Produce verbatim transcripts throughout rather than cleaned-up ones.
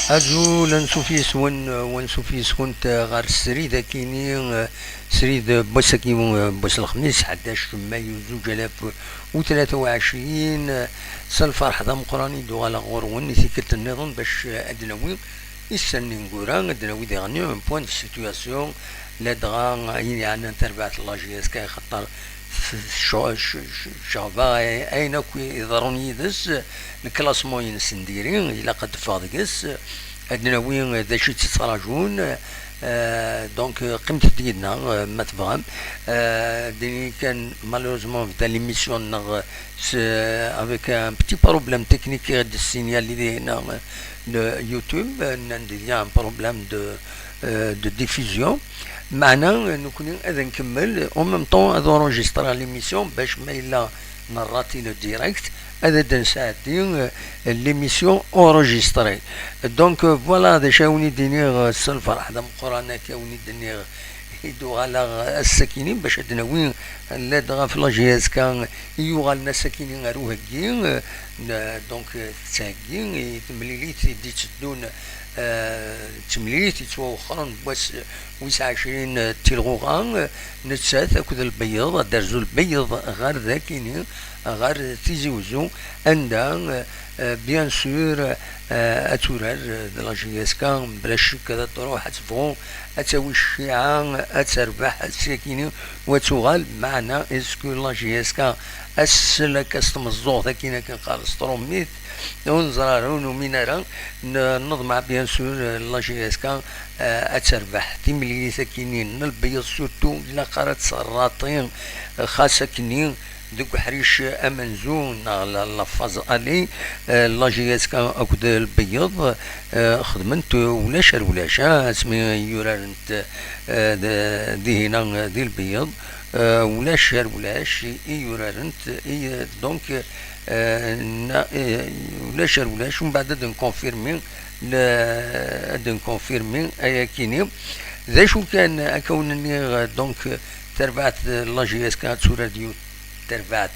Azul, ansuf yes-wen, ansuf yes-went ɣer srid akini, srid n wass-agi, n wass lexmis, ḥdac mayu zuǧ alaf u tlata u ɛecrin. S lferḥ d ameqqran i d-uɣaleɣ ɣur-wen i tikkelt nniḍen bac ad d-nawi issan ineggura, ad d-nawi diɣen un point de situation, ladɣa ayen yeɛnan tarbaɛt n la J S K, axaṭer tecɣeb-aɣ ayen akk iḍerrun yid-s, lklasman-ines n diri, ilaq ad d-teffeɣ deg-s, ad d-nawi d acu i tt-yettrajun. Euh, donc, euh, qqimet-d yid-neɣ, euh, ma tebɣam. Euh, dini kan, malheureusement, bda l'émission-nneɣ s, avec un petit problème technique i ɣ-d-yessignali dinna, euh, le YouTube, euh, nnan-d il y a un problème de, euh, de diffusion. Meɛna, euh, nekkni ad nkemmel, en même temps ad enregistrer l'émission, bac ma yella nerrati le direct, ad d-nesɛeddi, euh, l'émission enregistrée. Donc, euh, voilà, d acu i wen-id-iniɣ, euh, s lferḥ d ameqqran akka, i wen-id-iniɣ i d-uɣaleɣ ass-akini bac ad d-nawi ladɣa ɣef la J S K i yuɣalen ass-akini ar uheggi, euh, n-, donc, euh, tettheggi i temlilit i d-itteddun, euh, d temlilit yettwawexxren n wass wis ɛecrin, euh, tilɣuɣa, euh, nettat akked lbeyyeḍ, ad d-terzu lbeyyeḍ ɣer dakini, ɣer Tizi Wezzu, anda, euh, euh, bien sûr, euh, ad turar, euh, d la J S K, bla ccek ad truḥ, ad tebɣu, ad tawi cciɛa, ad terbeḥ, s yakini, u ad tuɣal. Meɛna, est-ce que la J S K, ass-, akka s tmeẓẓuɣt, akin akken qqaren s trumit, ur neẓri ara, ur numin ara, n-, neḍmeɛ, bien sûr, euh, la J S K, euh, ad terbeḥ timlilit akini n lbeyyeḍ, surtout, ilaq ara ad tserraṭi, euh, xas akkenni, deg uḥric amenzu neɣ la, la phase aller, euh, la J S K akked lbeyyeḍ, euh, xedment ulac ar ulac, ah, asmi i urarent, euh, d-, dihina, euh, di lbeyyeḍ, euh, ulac ar ulac i, i urarent, i, donc, euh, na-, euh, ulac ar ulac, umbeɛd ad nkonfirmi, le-, ad nkonfirmi ayakini. D acu kan, akka wen-nniɣ, donc, tarbaɛt, euh, la J S K ad turar d yiwet tarbaɛt,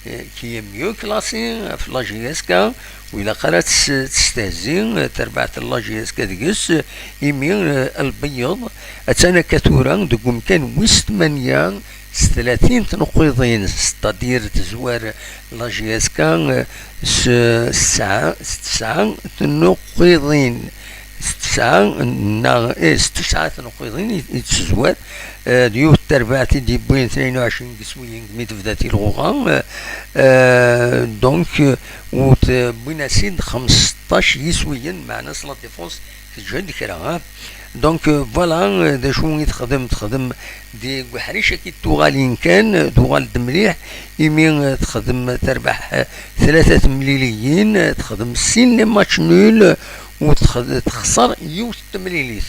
euh, qui est mieux classée ɣef la J S K, u ilaq ara tes-, testehzi, euh, tarbaɛt n la J S K deg-s, euh, imi, euh, lbeyyeḍ attan akka tura deg umkan wis tmanya s tlatin tneqqiḍin, c'est-à-dire tezwar la J S K, euh, s, s tesɛa, s tesɛa tneqqiḍin. S tesɛa, neɣ, eh, s tesɛa tneqqiḍin i, i tezwar, eh, d yiwet tarbaɛt i d-yewwin tnayen u ɛecrin n yiswiyen deg mi tebda tilɣuɣa, eh, eh, donc, eh, u t-, wwin-as-id xmesṭac yiswiyen, meɛna s la défense teǧǧa-d kra, ah. Donc, eh, voilà, eh, d acu i texdem, texdem deg uḥric-agi n tuɣalin kan, eh, tuɣal-d mliḥ, imi, eh, texdem terbeḥ, eh, tlata temliliyin, eh, texdem sin les matchs nuls, u tx-, texṣer yiwet n temlilit.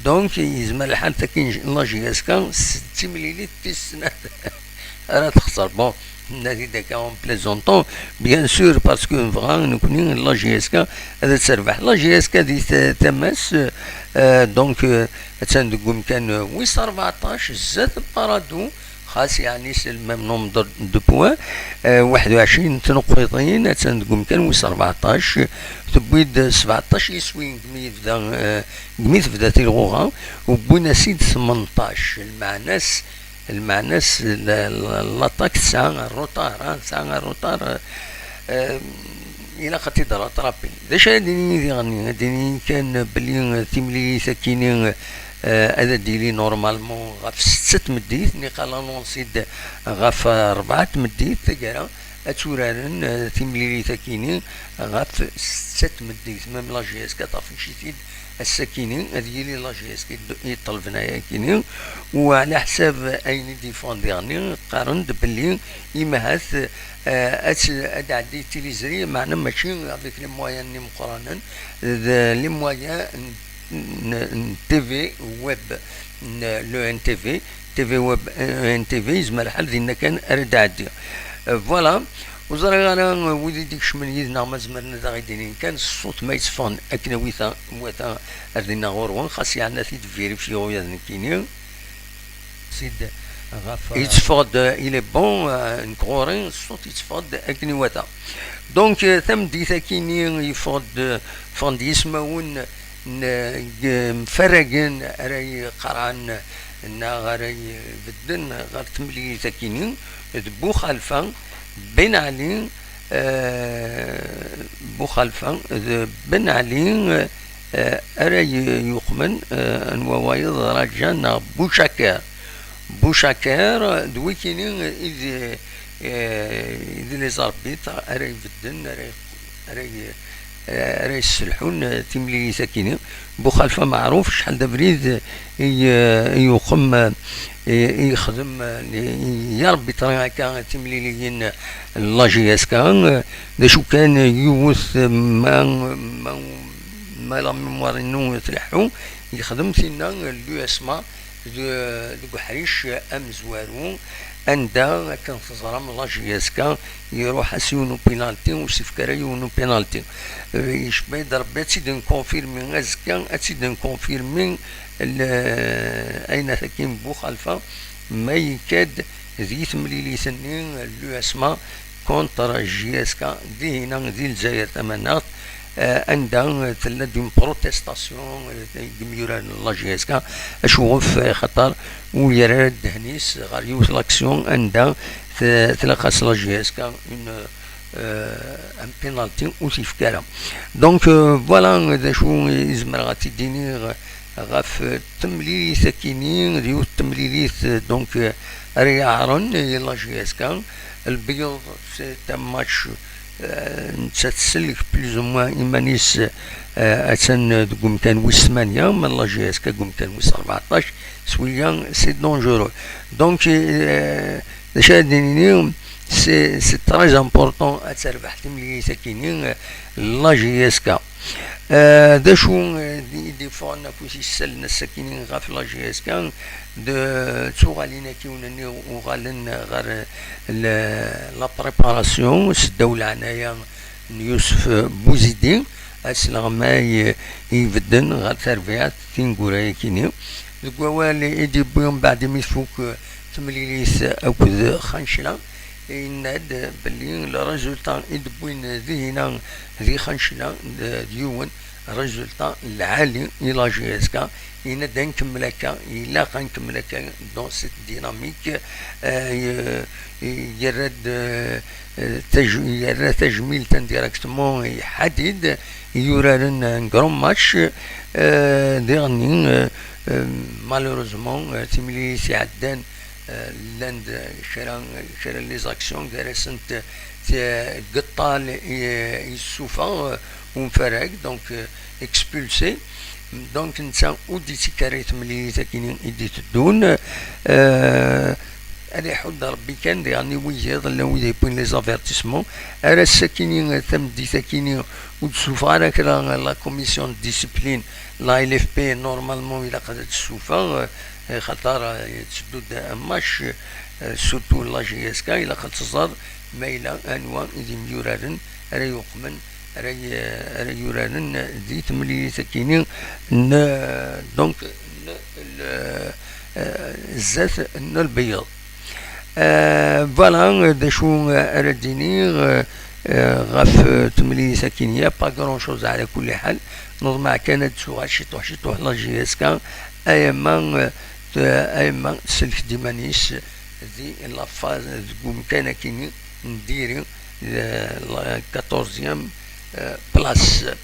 Donc, yezmer lḥal takin la J S K s timlilit tis snat ara texṣer. Bon, nadi-d akka en plaisantant, bien sûr, parce que nebɣa nekni la J S K ad terbeḥ. La J S K di t-, tama-s, euh, donc, euh, attan deg umkan, euh, wis rbeɛṭac, zdat Paradou, xas yeɛni c'est le même nombre de, de points, euh, waḥed u ɛecrin n tneqqiḍin, attan deg umkan wis rbeɛṭac, tewwi-d sebɛeṭṭac yiswiyen deg mi yebda, euh, deg mi tebda tilɣuɣa, wwin-as-id tmenṭac, lmeɛna-s, lmeɛna-s, la, la, l'attaque tesɛa rrutar, ah, tesɛa rrutar, euh, euh, ilaq ad t-id-rattrapi. D acu ara d-nini diɣenni? Ad d-nini kan belli, euh, timlilit akkini, euh, ad d-tili normalement ɣef setta tmeddit, niqal annoncé-d ɣef rebɛa tmeddit, taggara ad turaren, euh, timlilit akkini ɣef setta tmeddit. Même la J S K taffiche-it-id ass-akini, ad yili la J S K i d-, i yeṭṭelben ayakini, u ɛla ḥsab ayen i d-yeffɣen diɣenni, qqaren-d belli imahat, euh, ad t-, ad d-tɛeddi tiliẓri, meɛna mačči avec les moyens n imeqqranen, d les moyens n, n, n T V Web, n le N T V, T V Web, euh, N T V, yezmer lḥal dinna kan ara d-tɛeddi. Euh, voilà, ur ẓriɣ ara, euh, wid i d-ikecmen yid-neɣ ma zemren ad aɣ-id-inin kan ṣṣut ma yetteffɣen akken awita, wata, ar dinna ɣur-wen, xas yeɛna ad t-id-vérifier ula d nekkini. Sid ɣef, yetteffeɣ-d, euh, il est bon, euh, nekk ɣur-i, ṣṣut yetteffeɣ-d akken iwata. Donc, euh, tameddit-akini yeffeɣ-d, ffɣen-d yismawen n, n yimfarragen ara yeqran neɣ ara ibedden ɣer temlilit-akini d Buxalfa Ben Ali, euh, Buxalfa d Ben Ali, euh, ara y-, yuqmen, euh, anwa wayeḍ, Raja neɣ Bucakir. Bucakir d wikini i d, eh, i d les arbitres ara ibedden, ara y-, ara y-, eh, ara yesselḥun, eh, timlilit-akini. Buxalfa meɛruf, acḥal d abrid i, eh, i yuqem, eh, i, i yexdem, eh, i, i yarbitri akka timliliyin n la J S K, eh, d acu kan, eh, yiwet, eh, ma, ma, ma la mémoire-inu tleḥḥu, yexdem tinna, eh, l'U S M A, de-, deg uḥric amezwaru, anda akken teẓram la J S K iruḥ-as yiwen upinalti, ur s-ifka ara yiwen upinalti. Eh, yecba-yi-d Rebbi ad tt-id-nkonfirmi azekka, ad tt-id-nkonfirmi l-, ayen akin Buxalfa, ma yekka-d di temlilit-nni, l'U S M A contre J S K, dihina di Lezzayer Tamaneɣt, eh, anda, eh, tella-d une protestation, eh, deg yimyuraren n la J S K, acuɣef, eh, xaṭer ur yerra ara ddehn-is ɣer yiwet l'action anda t-, tlaq-as la J S K une, eh, un penalty ur t-yefki ara. Donc, eh, voilà d acu i zemreɣ ad t-id-iniɣ ɣef temlilit-akini, d yiwet temlilit, eh, donc, eh, ara yaɛren i la J S K. Lbeyyeḍ, c'est un match, eh, netta tsellek plus ou moins iman-is, eh, attan deg umkan wis tmanya, ma la J S K deg umkan wis rbeɛṭac, s wiya, c'est dangereux. Donc, eh, d acu ara d-nini, c'est, c'est très important ad terbeḥ temlilit-akini, eh, la J S K. Eh, d acu, eh, i d-yeffɣen akk isellen ass-akini ɣef la J S K, d tuɣalin akkin-nni uɣalen ɣer la, la préparation, seddaw leɛnaya n Yusef Buzidi, ad sleɣmay ibedden ɣer terbiɛt tineggura-yakini. Deg wawal i d-yewwi mbeɛd imi tfuk temlilit akked Xancla, yenna-d belli le résultat i d-wwin dihina di Xancla d, d yiwen résultat lɛali i la J S K. Yenna-d ad nkemmel akka, ilaq ad nkemmel akka dans cette dynamique. Euh, y-, yerra-d, euh, taj-, yerra tajmilt indirectement i Ḥadid, yuraren un grand match, euh, diɣenni, euh, euh, malheureusement, euh, timlilit iɛeddan, euh, llan-d kra, kra les actions gar-asent, euh, Gettal i, i yessuffeɣ, euh, umfarag, donc, euh, expulsé. Donc, netta ur d-yettekki ara i temlilit-akini i d-iteddun. Euh, ad iḥudd Rebbi kan, diɣen i wiyiḍ, llan wid yewwin les avertissements. Ar ass-akini, tameddit-akini, ur d-tessuffeɣ ara kra la commission de discipline, la L F P, normalement, ilaq ad d-tessuffeɣ, euh, xaṭer, euh, yetteddu-d un match, euh, surtout la J S K, ilaq ad tẓer ma yella anwa i d imyuraren ara yuqmen, ara y-, ara yuraren di temlilit-akini n, donc, n, l-, eh, zdat n lbeyyeḍ. Eh, voilà, d acu ara d-iniɣ, eh, ɣef, eh, temlilit-akini, pas grand chose ɛla kulli ḥal. Neḍmeɛ kan ad d-tuɣal ciṭuḥ, ciṭuḥ la J S K, ayama, eh, t-, ayama tsellek-d iman-is di la phase, deg umkan-akini n diri, eh, la quatorzième, eh, place.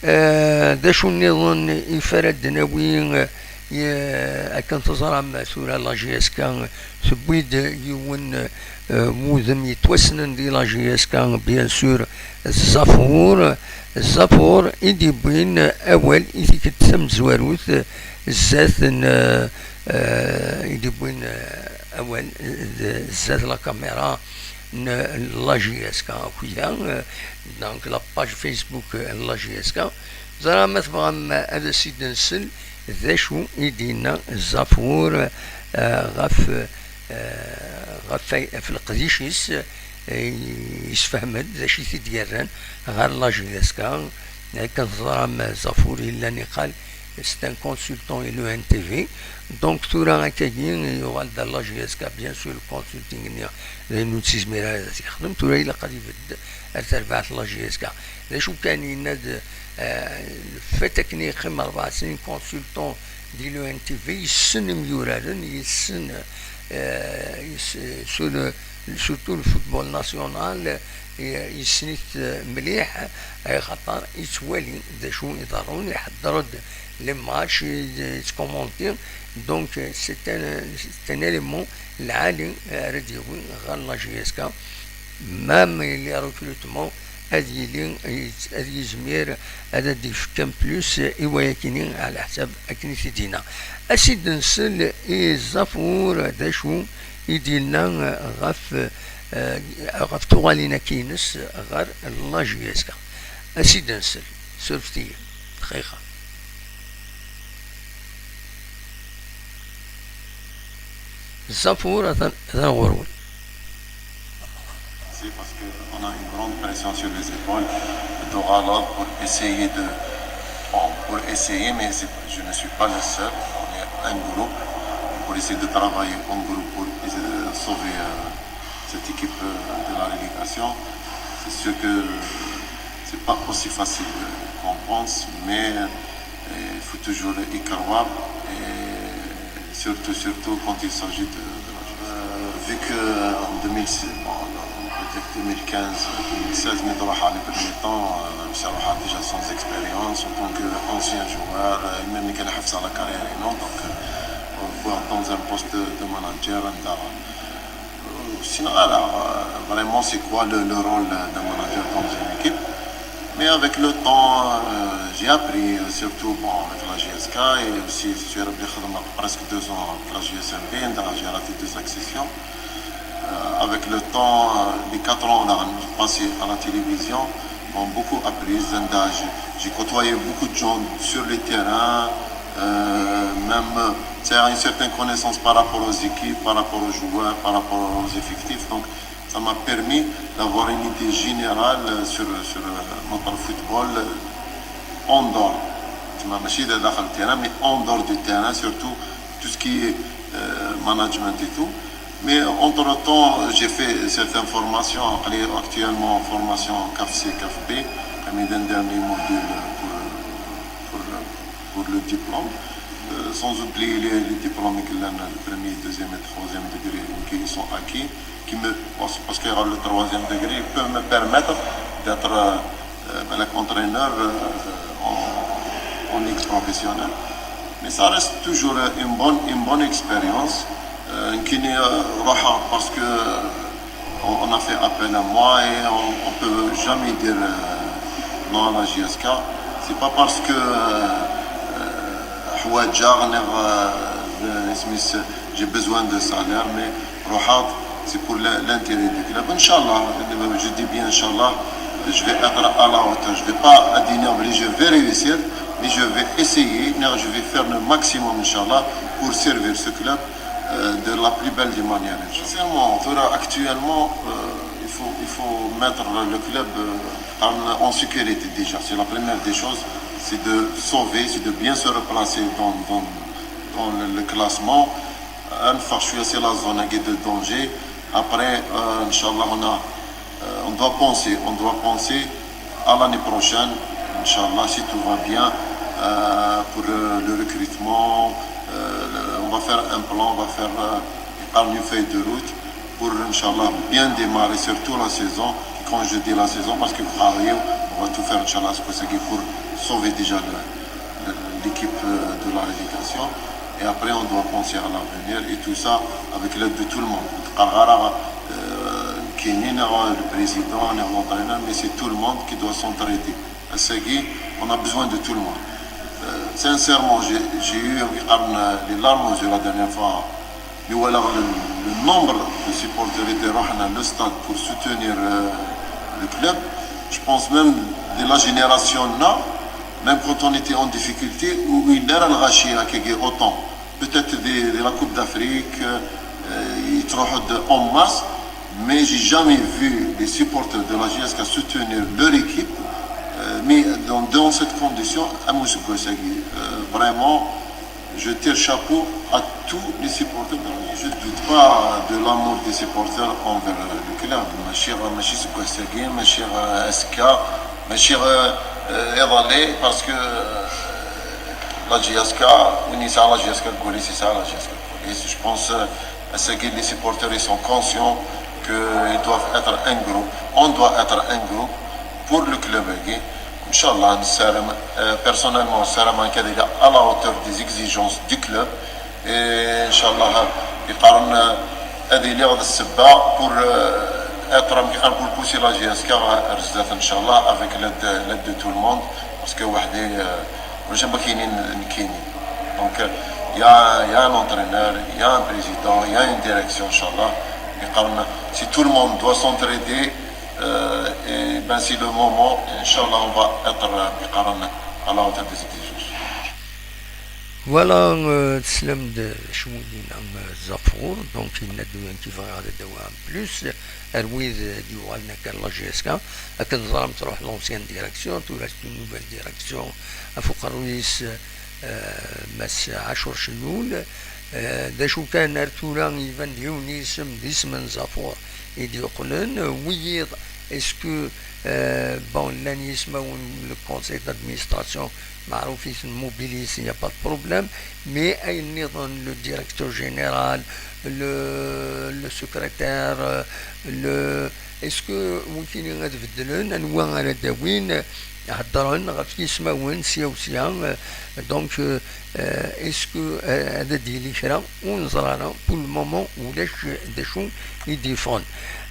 Eh, d acu nniḍen i f ara d-nawi, eh, ye-, akken teẓram tura la J S K tewwi-d yiwen, eh, wudem yettwassnen di la J S K, bien sûr, Zafur. Zafur i d-yewwin awal i tikkelt tamezwarut, eh, zdat n, eh, eh, i d-yewwin, eh, awal, eh, zdat la caméra n la J S K akk-ida, euh, donc la page Facebook, euh, n la J S K. Ẓra ma tebɣam ad as-id-nsel d acu i d-yenna Zafur, euh, ɣef, euh, ɣef ay-, ɣef leqdic-is, euh, yessefhem-d d acu i t-id-yerran ɣer la J S K. Akken teẓram, Zafur yellan iqal C'est un consultant i l'O N T V. Donc tura akkagi yuɣal-d ar la J S K, bien sûr le consulting-nni d ayen ur tt-izmir ara ad t-yexdem, tura ilaq ad ibedd ar terbaɛt n la J S K. D acu kan, yenna-d, eh, le fait akken yeqqim rebɛa snin consultant di l'O N T V, yessen imyuraren, yessen, eh, yes-, sur le, surtout le football national, eh, yessen-it, eh, mliḥ, axaṭer yettwali d acu iḍerrun, iḥedder-d les matchs, yettkumunti. Donc, eh, c'est un, c'est un élément lɛali, eh, ara d-yawi ɣer la J S K. Même les recrutements, ad yili, ad yizmir ad d-yefk un plus i wayakini, ɛla ḥsab akken i t-id-yenna. Ad s-id-nsel i Zafur d acu i d-yenna ɣef, eh, ɣef tuɣalin-agi-ines ɣer la J S K. Ad s-id-nsel, surfet-iyi, dqiqa. Zafur, atan, atan ɣur-wen. C'est parce qu'on a une grande pression sur les épaules de Ralad pour essayer de... Bon, pour essayer, mais c'est- je ne suis pas le seul. On est un groupe pour essayer de travailler en groupe pour essayer de sauver euh, cette équipe euh, de la relégation. C'est sûr que c'est pas aussi facile qu'on pense, mais euh, il faut toujours y croire. Et Surtout, surtout quand il s'agit de, de la jeunesse. Euh, vu que euh, en deux mille six, bon, peut-être deux mille quinze, deux mille seize, mais dans les premiers temps, euh, ça aura déjà sans expérience en tant qu'ancien joueur, euh, même qu'il a fait la carrière et non, donc euh, on voit dans un poste de manager, un dara. Euh, sinon, alors, euh, vraiment, c'est quoi le, le rôle d'un manager dans une équipe? Mais avec le temps, euh, j'ai appris, euh, surtout bon, avec la J S K et aussi je suis resté presque deux ans avec la J S M B, donc j'ai raté deux accessions. Euh, avec le temps, euh, les quatre ans, on a passé à la télévision, m'ont beaucoup appris. J'ai côtoyé beaucoup de gens sur le terrain, euh, même euh, une certaine connaissance par rapport aux équipes, par rapport aux joueurs, par rapport aux effectifs. Donc, ça m'a permis d'avoir une idée générale sur, sur notre football en dehors. ماشي داخل le terrain, mais en dehors du terrain, surtout tout ce qui est euh, management et tout. Mais entre-temps, j'ai fait certaines formations, actuellement en formation CAF C, CAF B, comme un dernier module pour, pour, pour le diplôme. Euh, sans oublier les, les diplômes que l'on a, le premier, deuxième et troisième degré, qui sont acquis, qui me, parce, parce que le troisième degré peut me permettre d'être euh, entraîneur euh, en, en Ligue professionnelle. Mais ça reste toujours une bonne, une bonne expérience. Euh, parce que on, a fait appel à moi et on ne peut jamais dire euh, non à la J S K. C'est pas parce que euh, j'ai besoin de salaire, mais c'est pour l'intérêt du club. Inch'Allah, je dis bien Inch'Allah, je vais être à la hauteur. Je ne vais pas dire je vais réussir, mais je vais essayer, je vais faire le maximum, Inch'Allah, pour servir ce club euh, de la plus belle des manières. Sincèrement, actuellement, euh, il, faut, il faut mettre le club euh, en, en sécurité déjà. C'est la première des choses, c'est de sauver, c'est de bien se replacer dans, dans, dans le, le classement. Une fois que je suis la zone de danger, après, euh, Inch'Allah, on, a, euh, on doit penser, on doit penser à l'année prochaine, Inch'Allah, si tout va bien, euh, pour euh, le recrutement. Euh, on va faire un plan, on va faire euh, une feuille de route pour, Inch'Allah, bien démarrer, surtout la saison. Et quand je dis la saison, parce que vous travaillez, on va tout faire, Inch'Allah, pour sauver déjà le, l'équipe euh, de la rééducation. Et après, on doit penser à l'avenir et tout ça avec l'aide de tout le monde. Euh, le président, l'entraîneur, mais c'est tout le monde qui doit s'entraider. On a besoin de tout le monde. Euh, sincèrement, j'ai eu les larmes aux yeux la dernière fois. Mais voilà, le, le nombre de supporters étaient à le stade pour soutenir euh, le club. Je pense même de la génération là, même quand on était en difficulté, où il y a le autant. Peut-être de, de la Coupe d'Afrique, euh, il en mars, mais j'ai jamais vu les supporters de la J S K soutenir leur équipe, euh, mais dans, dans Cette condition, am useggas-agi, euh, vraiment, je tire chapeau à tous les supporters. Je ne doute pas de l'amour des supporters envers le club. Mačči, mačči seg wass-agi, mačči, euh, azekka, mačči, euh, euh, iḍelli, parce que, euh, la J S K, win yesɛa la J S K deg wul-is, yesɛa la J S K deg wul-is. Je pense, euh, ass-agi, les supporters, ils sont conscients qu'ils doivent être un groupe. On doit être un groupe pour le club-agi. Inchallah, nessaram, euh, personnellement, nessaram ad iliɣ à la hauteur des exigences du club. Et inchallah, yeqqaren, euh, ad iliɣ d ssebba pour, euh, être, amek yeqqaren, pour pousser la J S K ar zdat, inchallah, avec l'aide, l'aide de tout le monde. Parce que weḥd-i, euh, ulac amek ara inin nekkini. Donc, euh, il y a, il y a un entraîneur, il y a un président, il y a une direction, inchallah. Yeqqaren, si tout le monde doit s'entraider, euh, et ben, c'est le moment, inchallah, on va être, euh, yeqqaren, à la hauteur des exigences. Voilà, euh, teslam-d d acu i d-yenna, euh, Zafour. Donc, yenna-d d wayen i bɣiɣ ad d-awiɣ en plus, ar wid, euh, d-yuɣalen akka ar la J S K, akken teẓram, truḥ l'ancienne direction, tura c'est une nouvelle direction, ɣef uqerruy-is, euh, Mass Ɛacur Cellul. Euh, d acu kan, ar tura iban-d yiwen n yisem, d isem n Zafour i d-yeqqlen. Wiyiḍ, est-ce que, euh, bon, llan yismawen, le conseil d'administration, meɛruf-iten, mobilisé, il n'y a pas de problème, mais ayen nniḍen, le directeur général, le, le secrétaire, euh, le, est-ce que wikini ad beddlen, anwa ara d-awin, heddren ɣef yismawen sya u sya, euh, donc, euh, euh, est-ce que, euh, ad d-yili kra ur neẓri ara, pour le moment ulac d acu i d-yeffɣen.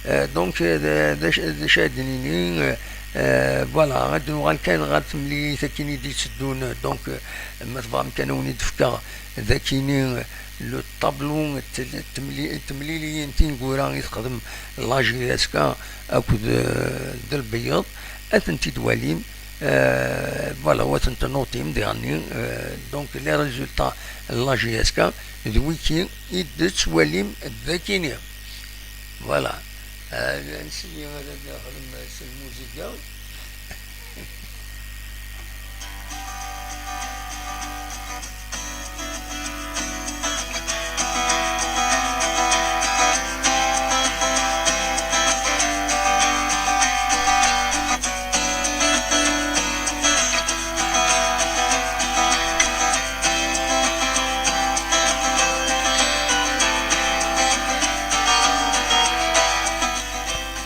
Euh, donc, euh, d, d, d acu ad d-nini, euh, euh, voilà, ad nuɣal kan ɣer temlilit akken i d-itteddun, donc, euh, ma tebɣam kan ad wen-id-fkeɣ d akini, euh, le tableau n t-, temli-, temliliyin tineggura i texdem la J S K akked, euh, d lbeyyeḍ, ad tent-id-walim, euh, voilà, ad tent-notim diɣenni, euh, donc les résultats n la J S K, d wiki i d-tettwalim d akini. Voilà. Euh, nsiyi ad nexdem s lmuziga.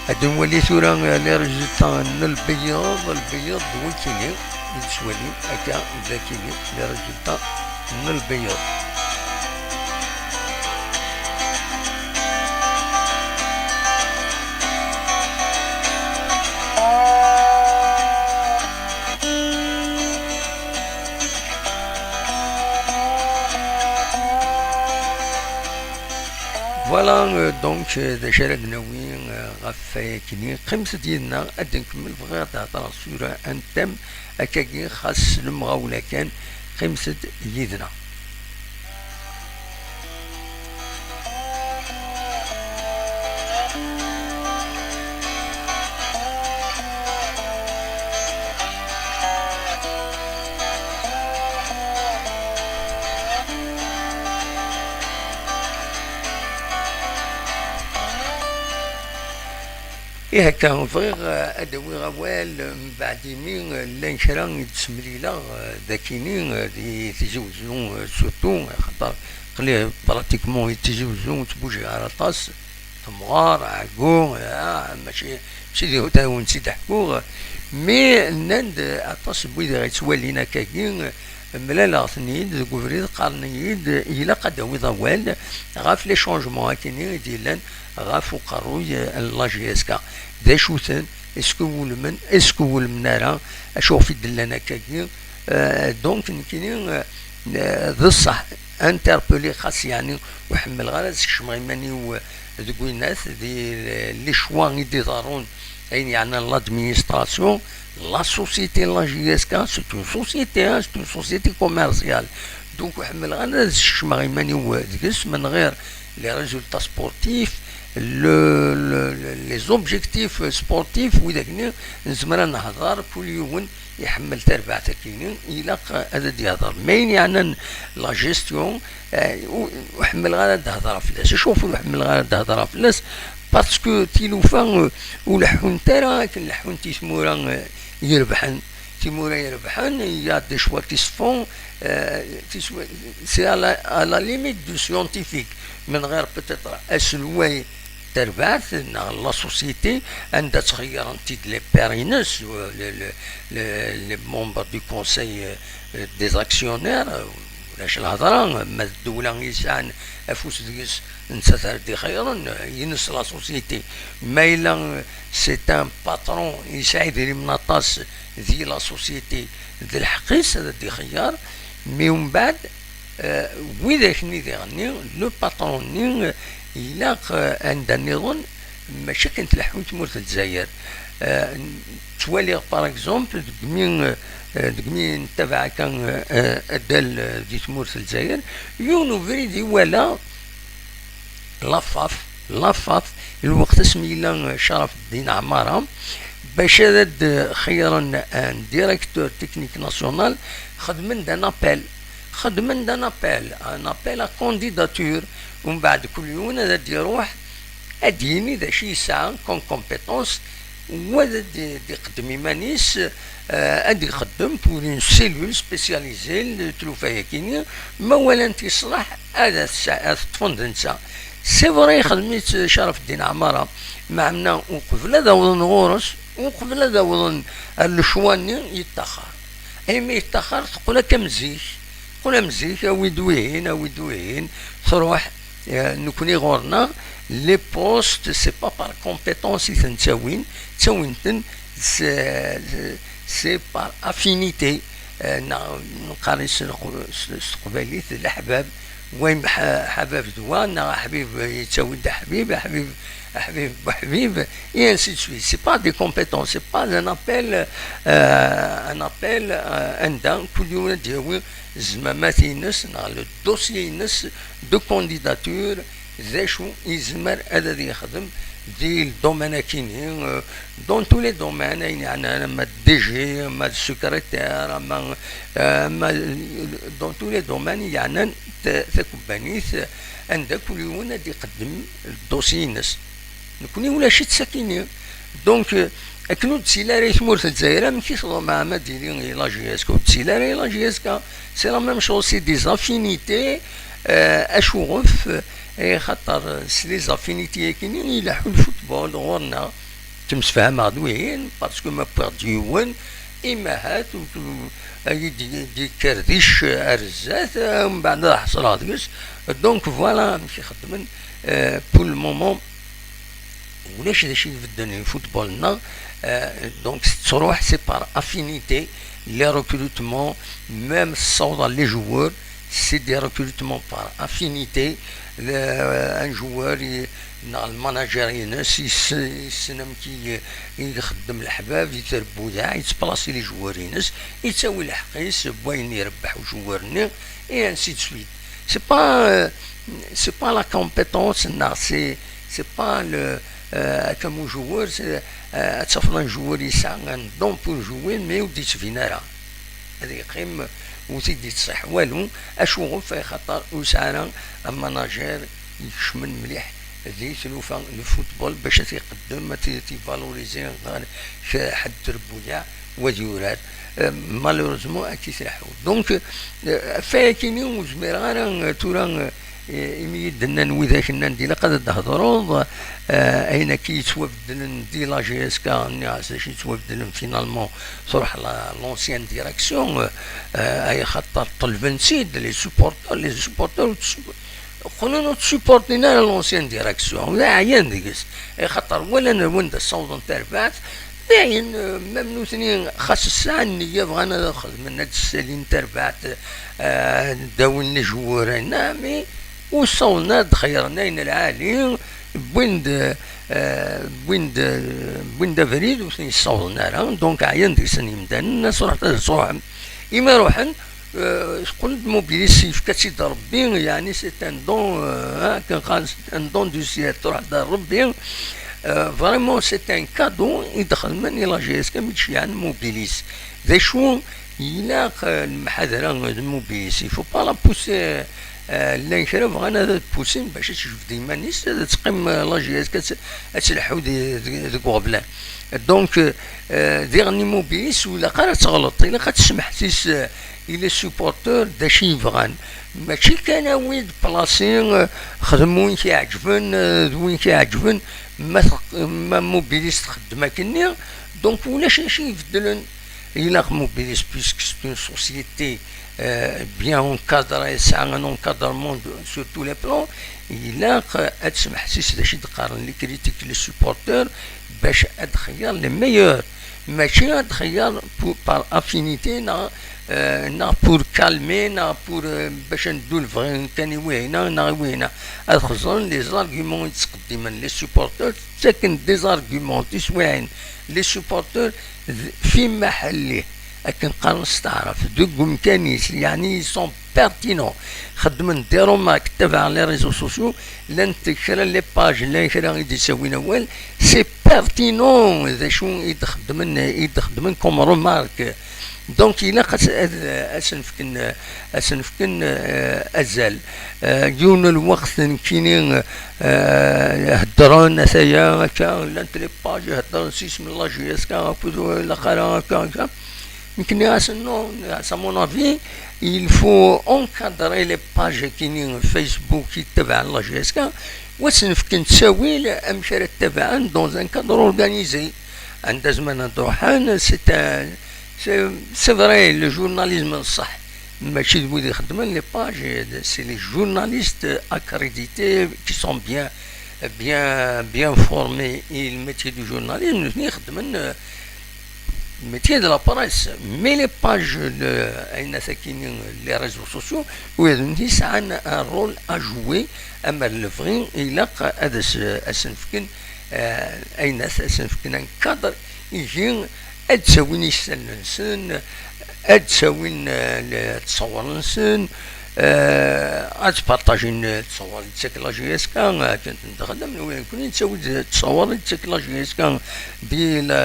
Ad nwali tura, euh, les résultats n lbeyyeḍ, lbeyyeḍ d wikini i d-tettwalim akka d akini, les résultats n lbeyyeḍ. Voilà, euh, donc, euh, d acu ara d-nawi, euh, ɣef wayagi-nni. Qqimet-d yid-neɣ, ad d-nkemmel. Bɣiɣ ad d-heḍṛeɣ sur un thème akkagi, xas s lemɣawla kan. Qqimet-d yid-neɣ. Ih, akka, bɣiɣ, eh, ad awiɣ awal, eh, mbeɛd imi, eh, llan kra i d-semlileɣ, eh, d akini, eh, di Tizi Wezzu, eh, surtout, axaṭer aql-i pratiquement di Tizi Wezzu ur ttbujiɣ ara aṭas, temɣer, ɛeggu, ah, mačči, mačči d, ur awen-tt-id-ḥkuɣ, mais nnan-d, eh, aṭas n wid i ɣ-yettwalin akkagi, eh, mlaleɣ-ten-id deg ubrid, qqaren-iyi-d, ilaq ad d-tawiḍ awal ɣef les changements akini i d-yellan ɣef uqerruy, eh, n la J S K. D acu-ten? Est-ce que wulmen? Est-ce que wulmen ara? Acu ɣef i d-llan akkagi? Eh, donc, nekkini, eh, eh, d ṣṣeḥ, interpellé xas, yeɛni, ur ḥemmleɣ ara ad skecmeɣ iman-iw, eh, deg winat, di les choix i d-iḍerrun, ayen yeɛnan l'administration, la société n la J S K, c'est une société, hein, c'est une société commerciale. Donc, ur ḥemmleɣ ara ad skecmeɣ iman-iw deg-s, من غير les résultats sportifs, le, le, les objectifs sportifs, widak-nni nezmer ad nehder, kul yiwen iḥemmel tarbaɛt akkenni, ilaq ad d-yehder. Ma ayen yeɛnan la gestion, eh, ur ḥemmleɣ ara ad d-hedreɣ fell-as. Acuɣef ur ḥemmleɣ ara ad d-hedreɣ fell-as? Parce que tilufa, eh, ur leḥḥunt ara akken leḥḥunt i tmura, eh, irebḥen. Timura irebḥen, il y a des choix qui se font, euh, c'est à la, à la limite du scientifique. من غير peut-être aselway tarbaɛt neɣ la société, anda ttxeyyren-t-id les pairs-ines, les membres du conseil, euh, des actionnaires, ulac lhedra. Ma d ddewla yesɛan afus deg-s, nettat ara d-ixeyyren, ines la société. Ma yella c'est un patron yesɛa idrimen aṭas di la société, d lḥeqq-is ad d-ixeyyer. Mais umbeɛd, euh, widak-nni diɣenni, le patron-nni, euh, ilaq, euh, anda nniḍen, mačči akken tleḥḥu tmurt n Lezzayer. Euh, ttwaliɣ, par exemple, degmi, euh, degmi nettabaɛ akka, euh, addal, euh, di tmurt n Lezzayer, yiwen ubrid iwala, lafaf, lafaf, lweqt asmi yella Caraf Ddin Ɛmara, bac ad d-xeyyren un directeur technique national, xedmen-d un appel, xedmen-d un appel, un appel à candidature, umbeɛd kul yiwen ad d-iruḥ ad d-yini d acu yesɛa comme compétence, wa ad d-iqeddem iman-is, euh, ad ixeddem pour une cellule spécialisée n tlufa-yakini, ma walan-t yeṣleḥ ad t-ṭṭfen d netta. C'est vrai, ixdem-itt Caraf Ddin Ɛmara, meɛna uqbel ad awḍen ɣur-s, uqbel ad awḍen ar lecwa-nni, yeṭṭaxer. Imi yeṭṭaxer, teqqel akka am zik. Teqqel am zik, awi-d wihin, awi-d wihin, truḥ. Eh, nekni ɣur-neɣ, les postes, c'est pas par compétence i ten-ttawin, ttawin-ten, c'est, c'est par affinité. Eh, neɣ neqqar-it s leq-, s, s teqbaylit, d leḥbab. Wa yemḥ-, ḥabab d wa, neɣ aḥbib yettawi-d aḥbib, aḥbib, aḥbib, aḥbib, et ainsi de suite. C'est pas des compétences, c'est pas un appel, euh, un appel, euh, anda kul yiwen ad d-yawi zmamat-ines neɣ le dossier-ines de candidature, d acu yezmer ad, ad yexdem di le domaine-akini, euh, dans tous les domaines, ayen yeɛnan ama d D G, ama d secrétaire, ama, euh, ama, dans tous les domaines yeɛnan ta-, takebbanit, anda kul yiwen ad iqeddem le dossier-ines. Nekni ulac-itt sakini. Donc, euh, akken ur d-ttili ara i tmurt n Lezzayer, amek i tḍemɛem ad d-tili i la J S K? Ur d-ttili ara i la J S K. C'est la même chose, c'est des affinités, euh, acuɣef, eh, xaṭer, euh, s les affinités-yakini i ileḥḥu lfutbol ɣur-neɣ. Ttemsefhameɣ d wihin, parce que ma wwiɣ-d yiwen, imahat, ur, ur, ad yi-d-, d-yekker d icc ar zdat, eh, mbeɛd ad ḥeṣleɣ deg-s. Donc, voilà amek i xeddmen, euh, pour le moment. Ulac d acu ibedden i football-nneɣ, euh, donc tettruḥ, c'est par affinité, les recrutements, même ssawḍen les joueurs, c'est des recrutements par affinité. Le, un joueur, i-, neɣ le manager-ines, yes-, yessen amek i, i ixeddem leḥbab, i trebbuyaɛ, yettplasi les joueurs-ines, yettawi lḥeqq-is n wayen irebbeḥ ujewwir-nni, et ainsi de suite. C'est pas, euh, c'est pas la compétence, neɣ c'est, c'est pas le, euh, comme un joueur, c'est, euh, ad tafeḍ un joueur yesɛa un don pour jouer, mais ur d-yettbin ara. Ad yeqqim ur t-id-yettṣiḥ walu, acuɣef? Axaṭer ur yesɛi ara amanager ikecmen mliḥ di tlufa n football bac ad t-iqeddem, ad t-, ad t-ivaloriser ɣer k-, ḥedd trebbuyaɛ, wa ad yurar. Euh, malheureusement, akka i tleḥḥu. Donc, euh, ɣef wayakini ur zmireɣ ara, euh, tura, euh, imi i d-nnan widak, nnan-d ilaq ad d-thedreḍ, euh, ayen akka yettwabeddlen di la J S K, nniɣ-as d acu yettwabeddlen finalement, truḥ la, l'ancienne direction, euh, euh, ay xaṭer ṭelben-tt-id les supporters, les supporters ur tt-, qqlen ur tt-supportin ara l'ancienne direction, d aɛyan deg-s, ay xaṭer walan ar wanda ssawḍen tarbaɛt, dayen, euh, même nutni xas sɛan nniya bɣan ad xedmen, ad ssalin tarbaɛt, euh, ad d-awin les joueurs, mais ur ssawḍen ara ad xeyyren ayen lɛali, wwin-d, euh, wwin-d, wwin-d abrid ur ten-yessawḍen ara, donc ɛyan deg-sen yimdanen, as ruḥet ad truḥem. Imi ruḥen, Euh, teqqel-d Mobilis, yefka-tt-id Rebbi, yeɛni c'est un don, euh, akken qqaren, c'est un don du ciel, truḥ-d ar Rebbi. Euh, vraiment, c'est un cadeau i d-xedmen i la J S K, mi d-ceyyɛen Mobilis. D acu ilaq, euh, lemḥadra d Mobilis? Il faut pas la pousser, euh, llan kra bɣan ad poussin bac ad tejbed iman-is, ad teqqim, euh, la J S K ad, ad tleḥḥu di, di, deg uɣeblan. Donc, euh, diɣen Mobilis ur ilaq ara ad teɣleḍ, ilaq ad tesmeḥsis, euh, i les supporters d acu i bɣan. Mačči kan awi-d, plasi, euh, xdem win k-iɛeǧben, euh, d win k-iɛeǧben, ma teq-, ma Mobilis txeddem akkenni, donc ulac acu ibeddlen. Ilaq Mobilis, puisque c'est une société, euh, bien encadrée, c'est un encadrement de, sur tous les plans, ilaq, euh, ad tesmeḥsis d acu i d-qqaren les critiques, les supporters, bac ad txeyyer les meilleurs. Mačči ad txeyyer pour, par affinité, neɣ, euh, neɣ pour calmer, neɣ pour, euh, bac ad neddu lebɣi kan i wihina neɣ i wihina. Ad xeẓren les arguments i d-ttqeddimen les supporters, ttaken des arguments tiswiɛin les supporters d-, fi maḥelli, akken qqaren s taɛrabt, deg umkan-is, yeɛni ils sont pertinents. Xeddmen des remarques, ttabaɛen les réseaux sociaux, llant kra les pages, llan kra i d-ittawin awal, c'est pertinent d acu i d-xeddmen, i d-xeddmen comme remarque. Donc ilaq ad, ad, ad sen-fken, ad sen-fken, euh, azal. Euh, yiwen n lweqt nekkini, euh, heddren ataya akka, llant les pages heddren s yisem n la J S K akked ur ilaq ara akka, akka. Nekk nniɣ-asen non, à mon avis, il faut encadrer les pages-agi-nni Facebook i ttabaɛen la J S K, u ad sen-fken ttawil amek ara ttabaɛen dans un cadre organisé. Anda zemren ad ruḥen, c'est un, c'est, c'est vrai, le journalisme n ṣṣeḥ, mačči d wid ixeddmen les pages, c'est les journalistes accrédités qui sont bien, bien, bien formés i le métier du journalisme, nutni ixeddmen, euh, métier de la presse, mais les pages de, ayennat-agi-nni, les réseaux sociaux, wid-nni sɛan un rôle à jouer, ama d lebɣi, ilaq ad as-, ad sen-fken, euh, ayennat, ad sen-fken un cadre, ihi ad d-ttawin isallen-nsen, ad d-ttawin, euh, le-, ttṣawar-nsen, euh, ad ttpartajin ttṣawar i d-tettak la J S K, akken txeddem, nekkni nettawi-d ttṣawar i d-tettak la J S K di la,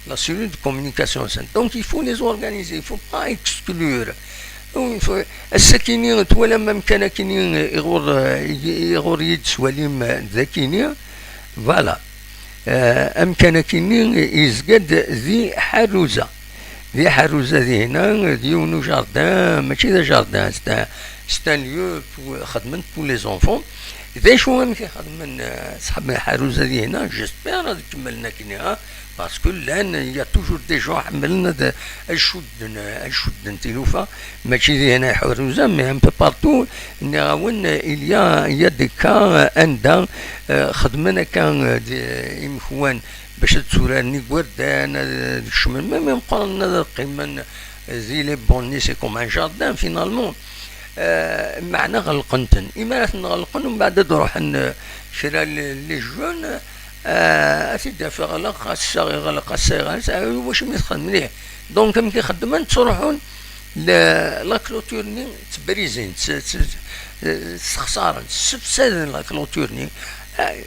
la cellule de communication-nsen. Donc, il faut les organiser, il faut pas exclure. Donc, il faut, ass-akini, twalam amkan akini iɣur, iɣur i d-tettwalim d akini. Voilà. Euh, amkan akini yezga-d di Ḥaruza. Di Ḥaruza dihna, d yiwen ujardin, mačči d ajardin, c'est un, c'est un lieu pour, xedmen pour les enfants. D acu amek i xedmen, euh, ṣḥab Ḥaruza dihna? J'espère ad kemmlen akkenni, ha? Parce que llan, il y a toujours des gens ḥemmlen ad, ad cudden, ad cudden tilufa, mačči dihna i Ḥaruza, mais un peu partout, nniɣ-awen, il y a, il y a des cas, euh, anda, euh, xedmen akka, euh, d-, imekwan, bac ad tturaren igerdan, ad kecmen, même imeqqranen ad qqimen di les bonnets, c'est comme un jardin, finalement. Euh, meɛna ɣelqen-ten. Imi ara ten-ɣelqen, umbeɛd ad d-ruḥen, euh, kra n les jeunes, euh, ad t-id-yaf iɣleq, ass-a iɣleq, ass-a iɣleq, ass-a, wacimi txedmem mliḥ? Donc, amek i xeddmen, ttruḥun, la, la clôture-nni ttbrizin, tt-, tt-, ssexṣaren, ssefsaden la clôture-nni. Euh,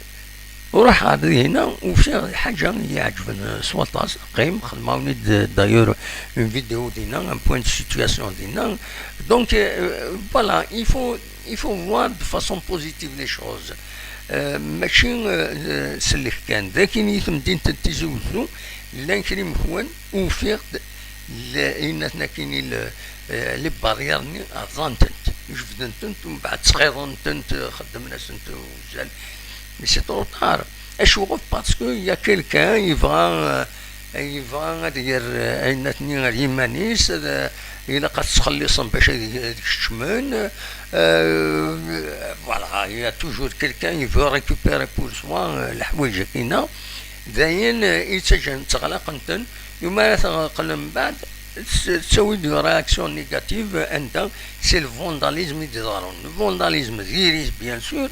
Ruḥeɣ ɣer dinna, ufiɣ ḥaǧa i yi-iɛeǧben s waṭas. Qqim, xedmeɣ-awen-id d'ailleurs une vidéo dinna, un point de situation dinna. Donc, euh, voilà, il faut, il faut voir de façon positive les choses. Euh, mačči, euh, s lehkan. Dagi i temdint n Tizi Uzzu, llan kra imekwan, ufiɣ-d l-, ayen akini le-, euh, les barrières-nni rẓan-tent, jebden-tent, umbeɛd ttxiḍen-tent, xeddmen-asent uzal. Mais c'est trop tard. Acuɣef? Parce que il y a quelqu'un yebɣa, euh, yebɣa ad yerr, euh, ayen akini ar yiman-is, ad, euh, ilaq ad ttxelliṣen bac ad, ad kecmen. Euh, voilà, il y a toujours quelqu'un qui veut récupérer pour soi, euh, leḥwayeǧ akina. Dayen, euh, i ttaǧǧan ttɣlaqen-ten, umi ara ten-ɣelqen mbeɛd, tt-, ttawi-d une réaction négative, anda c'est le vandalisme i d-iḍerrun. Le vandalisme diri-t, bien sûr,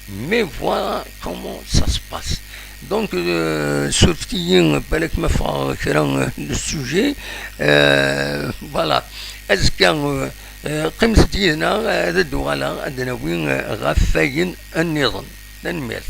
mais voilà comment ça se passe. Donc, euh, surfet-iyi, balak ma ffɣeɣ kra, euh, le sujet. Euh, voilà. Azekka, euh, euh, qqimet-d yid-neɣ, euh, ad d-uɣaleɣ, ad d-nawi, euh, ɣef wayen nniḍen. Tanemmirt.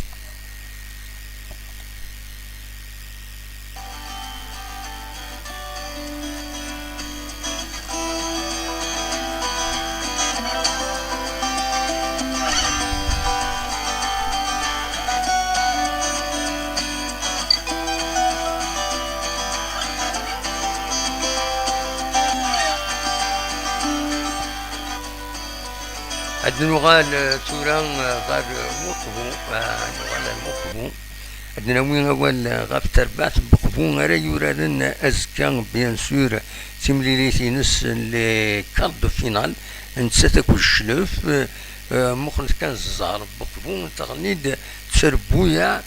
Ad nuɣal, eh, tura, eh, ɣer, eh, Weqbu. Ah, nuɣal ar Weqbu. Ad nawi awal, eh, ɣef terbaɛt n Weqbu ara yuraren azekka, bien sûr, timlilit-ines n les quarts de finale, nettat akked Cclef. Eh, eh, muqlet kan zzher n Weqbu, teɣli-d tterbuyaɛ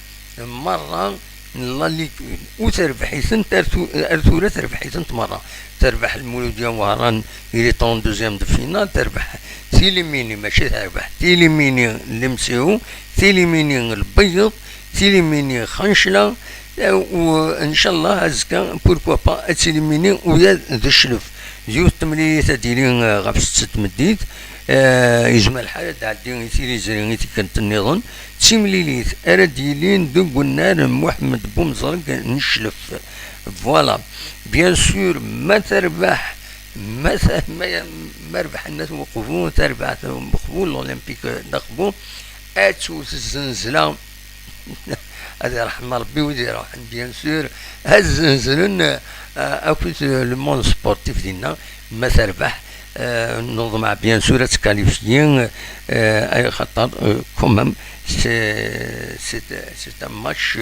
merra n la Ligue un, u terbeḥ-itent ar tu-, ar tura terbeḥ-itent merra. Terbeḥ Lmuludya Wehran, il est en deuxième de finale, terbeḥ Tilimini, mačči terbeḥ, Tilimini Lemsiɛu, Tilimini Lbeyyeḍ, Tilimini Xancla, eh, u ncallah azekka, pourquoi pas, ad Tilimini uya d Cclef. Yiwet temlilit ad d-yili, eh, ɣef setta tmeddit, eh, yezmer lḥal ad d-tɛeddi i Tili Yezrin i tikkelt nniḍen. D timlilit ara d-yilin deg unnar n Muḥemmed Bumẓerg n Cclef. Voilà. Bien sûr, ma terbeḥ, ma ta-, ma, ma rebḥen At Weqbu, terbeɛt n Weqbu, l'Olympique d'Aqbu, ad tewwet zzenzla. Ad irḥem Rebbi wid iruḥen, bien sûr, ad zenzlen, euh, akk le monde sportif dinna, ma terbeḥ, euh, neḍmeɛ, bien sûr, ad tkalifyi, euh, ay xaṭer, euh, quand même, c'est, c'est, c'est un match,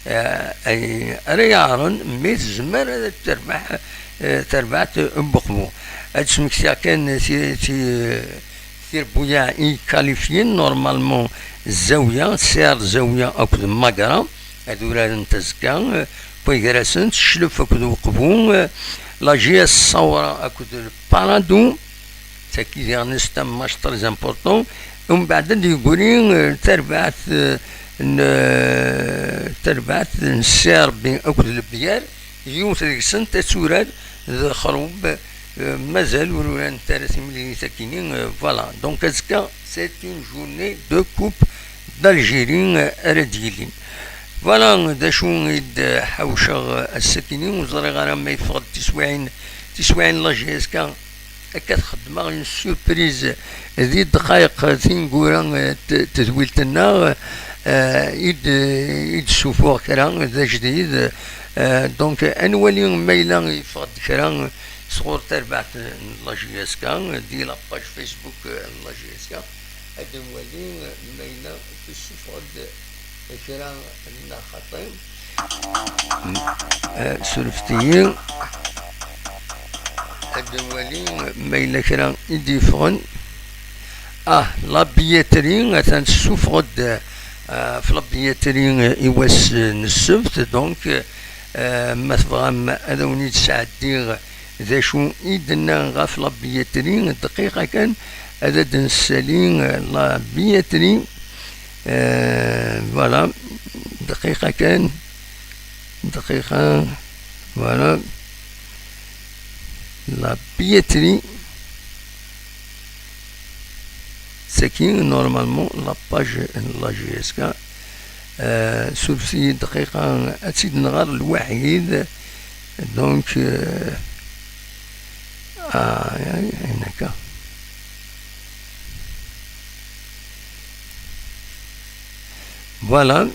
euh, ay, ara yaɛren, mais tezmer ad terbeḥ, euh, terbaɛt n Weqbu. Ad smektiɣ kan ti-, ti-, Tirbuyaɛ i kalifyin, normalement, Zawiya, Sɛiɣ Zawiya akked Magra, ad urarent azekka, eh, wway gar-asent, Cclef akked Weqbu, eh, la J S Sawra akked Parado, tagi diɣen c'est un match très important, umbeɛd ad d-yeggri, eh, tarbaɛt, eh, n, eh, tarbaɛt n Sɛiɣ Rebbi akked Lebyar, yiwet deg-sent ad turar d Xrub, euh, mazal ur urant ara timlilit akini, euh, voilà. Donc azekka, c'est une journée de Coupe d'Algérie, euh, ara d-yilin. Voilà, d acu i d-ḥawceɣ, euh, ass-akini, ur ẓriɣ ara ma yeffeɣ-d tiswiɛin, tiswiɛin n la J S K, akka txeddmeɣ une surprise di ddqayeq tineggura, euh, t-, tedwilt-nneɣ, euh, i d-, i d-ssufuɣ kra d ajdid, euh, donc, ad nwali ma yella yeffeɣ-d kra sɣur terbaɛt n la J S K, di la page Facebook n la J S K, ad nwali ma yella tessufeɣ-d kra n xaṭi. Eh, surfet-iyi. Ad nwali ma yella kra i d-yeffɣen. Ah, la billetterie, atan tessufeɣ-d, eh, ɣef la billetterie, eh, i wass, eh, n ssebt, donc, eh, ma tebɣam ad awen-id-sɛeddiɣ d acu i d-tenna ɣef la billetterie, dqiqa kan, ad d-nessali, eh, la billetterie. Eh, voilà, dqiqa kan, dqiqa, voilà. La billetterie, c'est qui normalement la page n la J S K. Euh, surfet-iyi dqiqa, ad tt-id-nɣer lwaḥid. Donc, euh, ah, ayen akka. Voilà.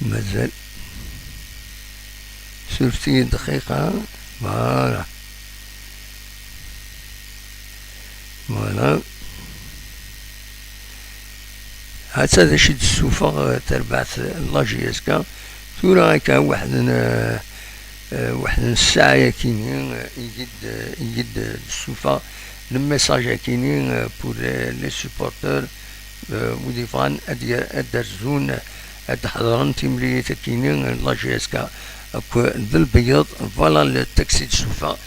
Mazal. Surfet-iyi dqiqa. Voilà. Voilà. Hatta d acu i d-tessufeɣ, eh, terbaɛt n la J S K. Tura akka weḥd n, eh, eh, weḥd n ssaɛa yakini, eh, i yi-d, eh, i yi-d, eh, d-tessufeɣ le message akini, eh, pour les, les supporters, eh, wid yebɣan ad d-, ad d-rzun, ad d-ḥeḍren timlilit akini n la J S K akked Lbeyyeḍ. Voilà le texte i d-tessufeɣ.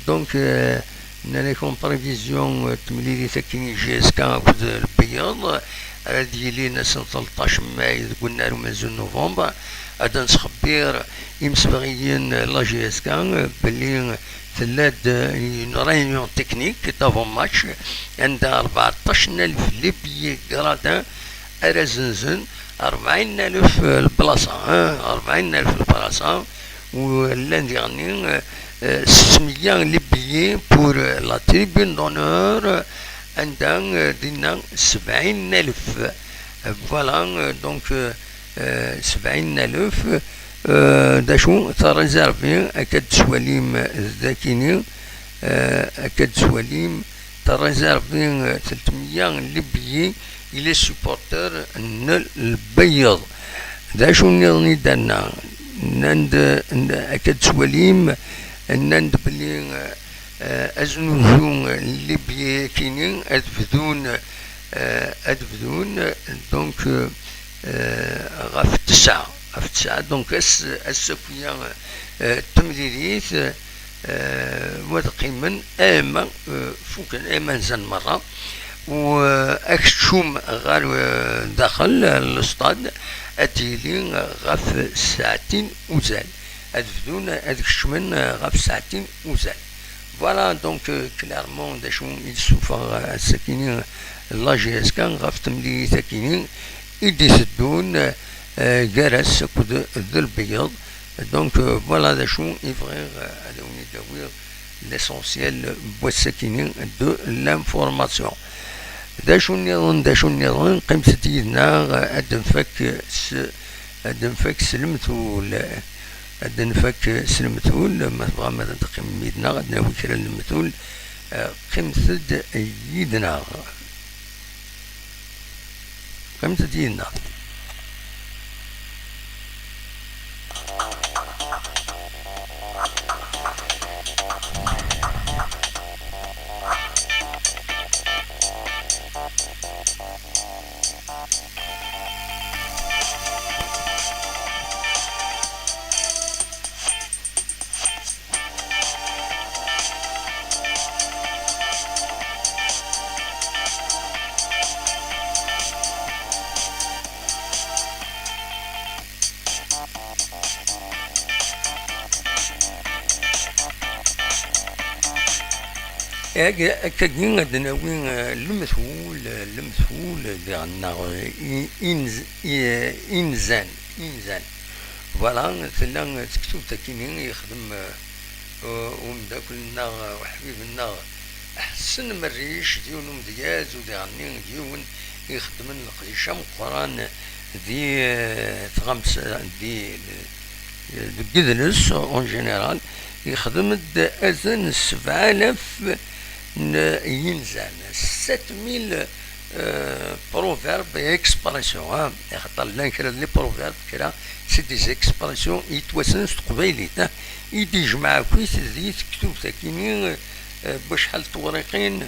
Donc, eh, Nnan-ak en prévision, euh, temlilit akkin i J S K akked Lbeyyeḍ, ara d-yilin ass n tleṭṭac mai deg unnar umenzu n novembre, ad d-nesxebbir imsebɣiyen la G S K belli tella-d une réunion technique d'avant-match anda rbeɛṭac n alef les billets gradins ara zenzen, rebɛin n alef lblaṣa, hein, rebɛin n alef lblaṣa, u llan diɣenni, euh, euh, sesmeyya les billets pour, euh, la tribune d'honneur, euh, anda, euh, dinna sebɛin n alef. Euh, voilà, euh, donc, euh, euh, sebɛin n alef, euh, d acu, tarizervi akka d-teswalim dakini, euh, akka d-teswalim, tarizervi, euh, tletmeyya n les billets i les supporters n Lbeyyeḍ. D acu nniḍen i d-tenna? Nnan-d, n-, akka d-teswalim, nnan-d belli, euh, aznuzu n les billets akini ad bdun, euh, ad bdun, donc, euh, euh, ɣef tesɛa, ɣef tesɛa, donc ass, ass akk-ya, euh, n temlilit, euh, wa ad qqimen ama, euh, fuken, ama nzan merra, u, euh, akeččum ɣer, euh, daxel, euh, lesṭad, ad d-yili ɣef ssaɛtin uzal. Ad bdun ad kecmen, euh, ɣef ssaɛtin uzal. Voilà, donc, euh, clairement, d acu i d-tessufeɣ, euh, ass-akini, euh, la G S K ɣef temlilit-akini i d-iteddun, euh, gar-as akked d Lbeyyeḍ. Donc, euh, voilà d acu i bɣiɣ, euh, ad awen-id-awiɣ l'essentiel n wass-akini de l'information. D acu nniḍen, d acu nniḍen, qqimet-d yid-neɣ, euh, ad d-nfak s, ad d-nfak s lemtul. Ad d-nfak s lemtul, ma tebɣam ad d-teqqimem yid-neɣ, ad d-nawi kra n lemtul, eh, qqimet-d yid-neɣ. Qqimet-d yid-neɣ. Ag-, akkagi ad d-nawi, eh, lemtul, lemtul diɣen-nneɣ, eh, i-, inz-, i-, inzan, inzan. Voilà, tella tektubt akini yexdem, eh, u-, umeddakel-nneɣ, eh, uḥbib-nneɣ Ḥsen Merric, d yiwen umedyaz u diɣenni d yiwen ixeddmen leqdic ameqqran di, eh, tɣamsa, di, eh, deg idles en général. Yexdem-d azal n sebɛa alaf n yinzan, sept mille, euh, proverbes et expressions, hein. Axaṭer llan kra n les proverbes, kra c'est des expressions i yettwassnen s teqbaylit, hein, i d-yejmeɛ akkit di tektubt akini, euh, n wacḥal n tewriqin,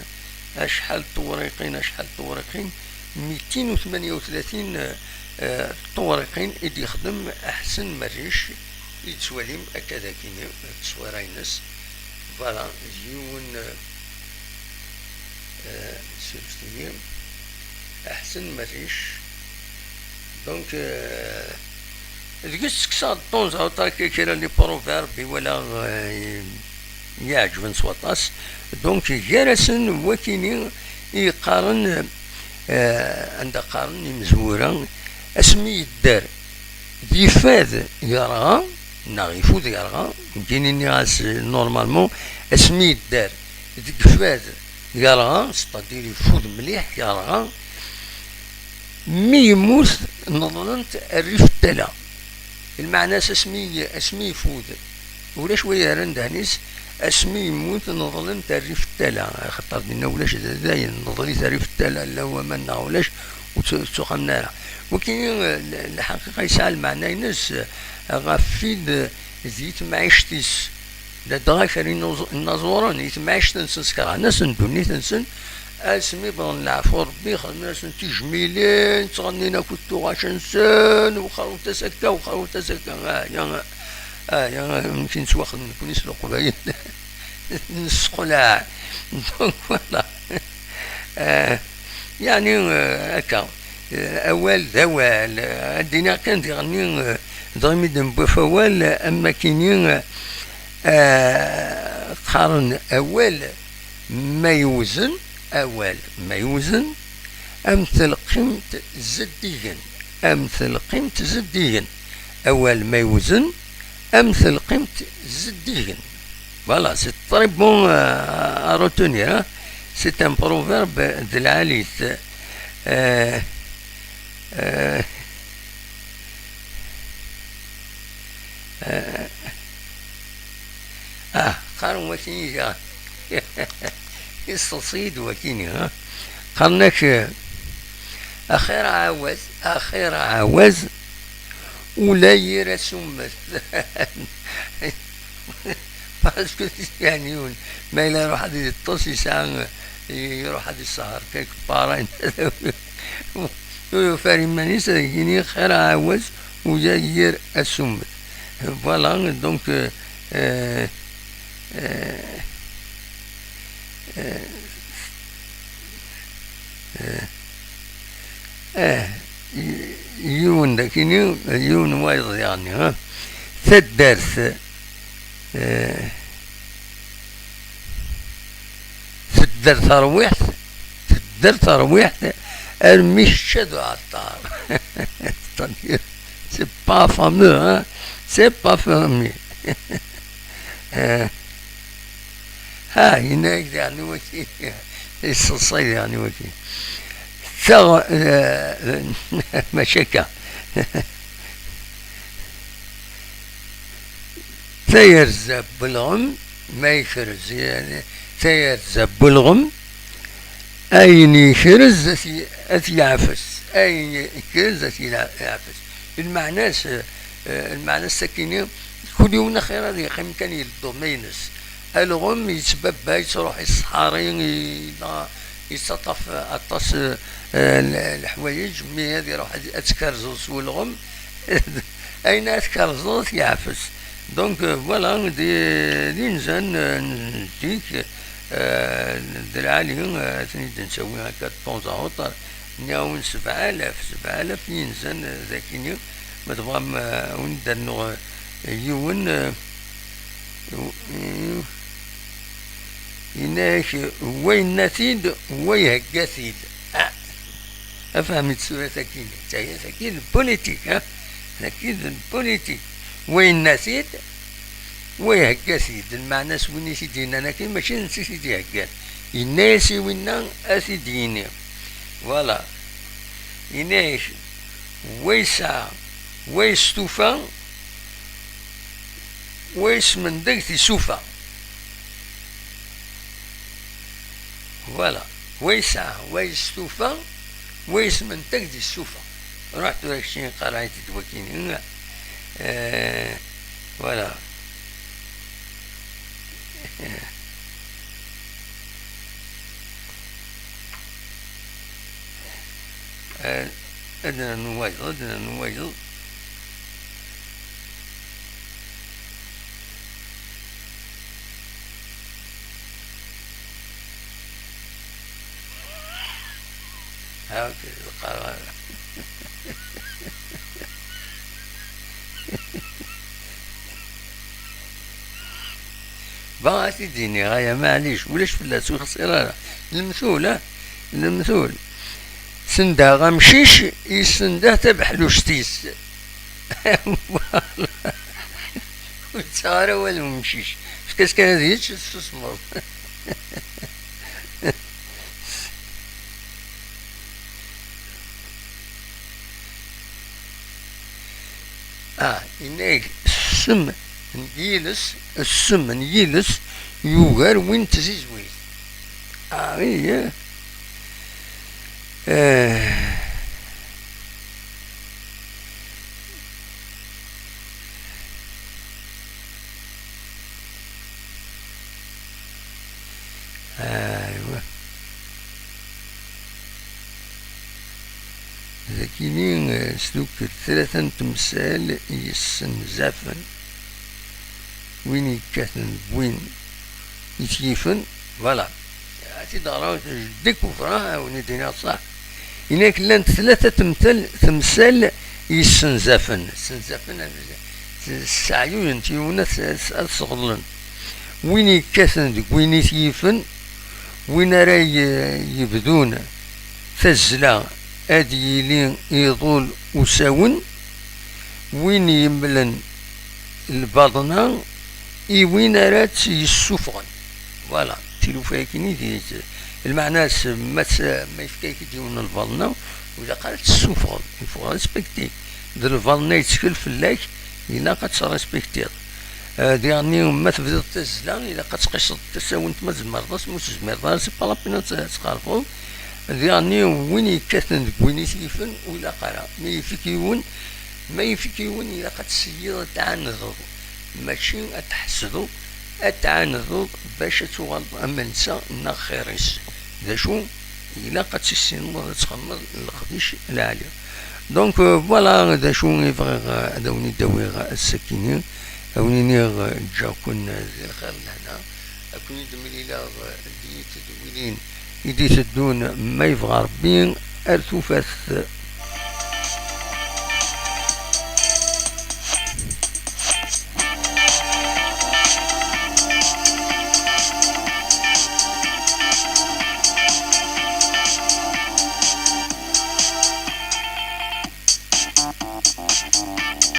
acḥal n tewriqin, acḥal n tewriqin, mitin u tmanya u tlatin, euh, euh, n tewriqin i d-yexdem Ḥsen Merric, i d-tettwalim akka dagini, tteswira-ines. Voilà, d yiwen, euh, euh, surfet-iyi, Ḥsen Merric. Donc, euh, deg-s ttekkseɣ-d ṭunza, uṭak kra n les proverbes i walaɣ, euh, i, i iɛeǧben s waṭas. Donc, gar-asen wakini i yeqqaren, euh, anda qqaren imezwura, asmi yedder d ifad yerɣa, neɣ ifud yerɣa, nekkini nniɣ-as, euh, normalement, asmi yedder deg ifad yerɣa, c'est-à-dire ifud mliḥ, yerɣa, mi yemmut neḍlen-t rrif n tala. Lmeɛna-s asmi, asmi ifud, ulac wa yerran ddehn-is, asmi yemmut neḍlen-t rrif n tala, axaṭer dinna ulac d dayen, neḍl-it rrif n tala, llan waman neɣ ulac, ur ttu-, ur ttuxamen ara. Wagi, eh, l-, lḥaqiqa yesɛa lmeɛna-ines, eh, ɣef wid, eh, di temɛict-is. Ladɣa kra n inuẓ-, inaẓuren, i temɛict-nsen skerhen-asen ddunit-nsen, asmi bɣan leɛfu Rebbi, xedmen-asen tijmilin, ttɣennin akk tuɣac-nsen, wexxer ur tas akka, wexxer ur tas akka. Ah, ya, ah, ya, amek i nettwaxdem nekni s Leqbayel. Nesseqlaɛ. Donc, voilà. Euh, yeɛni, euh, akka. Awal d awal. Ad d-iniɣ kan diɣenni, eh, dɣa mi d-newwi ɣef awal, am wakkini, eh, qqaren awal ma yewzen, awal ma yewzen, am telqimt zeddigen, am telqimt zeddigen. Awal ma yewzen, am telqimt zeddigen. Voilà, c'est très bon, euh, à retenir, hein. C'est un proverbe de lɛali. Euh, euh, euh, ah, qqaren wakini diɣ. Iseḍs-iyi-d wakini, ha? Qqaren-ak, euh, axir ɛawaz, axir ɛawaz, ula yir asummet. Parce que, yeɛni, yiwen ma yella iruḥ ad yeṭṭes, yesɛa, iruḥ ad yesseher quelque part, ur yufar iman-is, ad yini xir ɛawaz ula yir asummet. Voilà, donc, euh, euh, euh, euh, euh, Eh, y-, yiwen d akini, yiwen wayeḍ diɣenni, ha? Taddart, eh, tedder terwiḥt, tedder terwiḥt, armi kečč ad uɛeṭṭar. C'est-à-dire, c'est pas fameux, hein? C'est pas fameux. Eh, Ha, yenna-yak diɣen i waki. Iseḍsay diɣen i waki. Taɣ-, eh, mačči akka. Tayerza n welɣem, ma yekrez, yeɛni, tayerza n welɣem, ayen yekrez ad t-, ad t-yeɛfes. Ayen yekrez ad t-yeɛfes. Lmeɛna-s, eh, lmeɛna-s sakini, kul yiwen axir ad yeqqim kan yelḍum ma-ines. Alɣem yettbabba, yettruḥ i ṣṣḥari, i-, yettaṭṭaf aṭas, eh, n leḥwayeǧ, mi ad iruḥ ad, ad tkerzeḍ s welɣem, ayen ara tkerzeḍ ad t-yeɛfes. Donc, euh, voilà, d, d inzan, euh, n zik, euh, d lɛali, euh, ad ten-id-ntawi akka de temps à autre, nniɣ-awen sebɛa alaf, sebɛa alaf n yinzan, euh, dagini, ma tebɣam, euh, ad wen-d-rnuɣ, euh, yiwen, euh, yenna-yak, wa yenna-t-id, wa ihegga-t-id. Ah, afhem-itt tura tagi, tagi, tagi d politique, ha? Tagi d politique. Wa yenna-t-id, wa ihegga-t-id. Lmeɛna-s win i t-id-yennan akken, mačči d netta i t-id-iheggan. Yenna-yas i winna ad t-id-yini. Voilà. Yenna-yak, wa yesɛa, wa yestufa, wa yesmendeg tisufa. Voilà. Wa yesɛa, wa yestufa, wa yesmendeg di tsufa. Ruḥ tura kečči, qaraɛ-it-id wakini. Eh, voilà. Eh, ad nernu wayeḍ, ad nernu wayeḍ. Ah, ok, ur qqareɣ ara. Bon, ad t-id-iniɣ aya, maɛlic, ulac fell-as, ur yexṣir ara. Lemtul, ah, lemtul. Send-aɣ amcic, yessend-aɣ tabeḥluct-is. Ur yettaɣ ara awal umcic. Efk-as kan ad yečč, tessusmeḍ. Ah, yenna-yak, ssem n yiles, ssem n yiles yugar win n tzizwit. Ah, iya. Eh. Aywa. Dagini, eh, sdukkel tlata n temsal yessenzafen. Win yekkaten d win yetyifen, voilà. Ad t-id-ɣreɣ, je découvre, ah, win i d-iniɣ ṣṣeḥ. Inak llant tlata temtal temsal yessenzafen, ssenzafen, sseɛyuyent yiwen ad s-, ad sɣellen. Win yekkaten deg win i t-yifen, win ara y-, yebdun tazzla ad yili iḍul usawen, win yemmlen lbaḍna i win ara tt-yessufɣen. Voilà, tilufa-agi i d-, lmeɛna-s, ma tt-, ma yefka-ak-d yiwen n lbaḍna, ur ilaq ara ad tt-tessufɣeḍ, il faut respecter. D lbaḍna yettkel fell-ak, ilaq ad tt-respektiḍ. Eh, diɣenni, ma tebdiḍ tazzla, ilaq ad tqiseḍ tasawent, ma tzemreḍ-as, ma ur tezmireḍ ara, c'est pas la peine ad tt-, ad tqerrbeḍ. Diɣenni, win yekkaten deg win i t-yifen, ur ilaq ara. Ma yif-ik yiwen, ma yif-ik yiwen, ilaq ad tesseyyiḍ ad tɛandeḍ, mačči ad tḥesdeḍ, ad tɛandeḍ bac ad tuɣaleḍ am netta neɣ xir-is. D acu? Ilaq ad tissineḍ ad txedmeḍ leqdic lɛali. Donc, euh, voilà, d acu i bɣiɣ, euh, ad awen-id-awiɣ ass-akini, ad awen-iniɣ, euh, ǧǧiɣ-ken, euh, di lxir d lehna, ad ken-id-mlileɣ, euh, di tedwilin i d-iteddun, ma yebɣa Rebbi, ar tufat.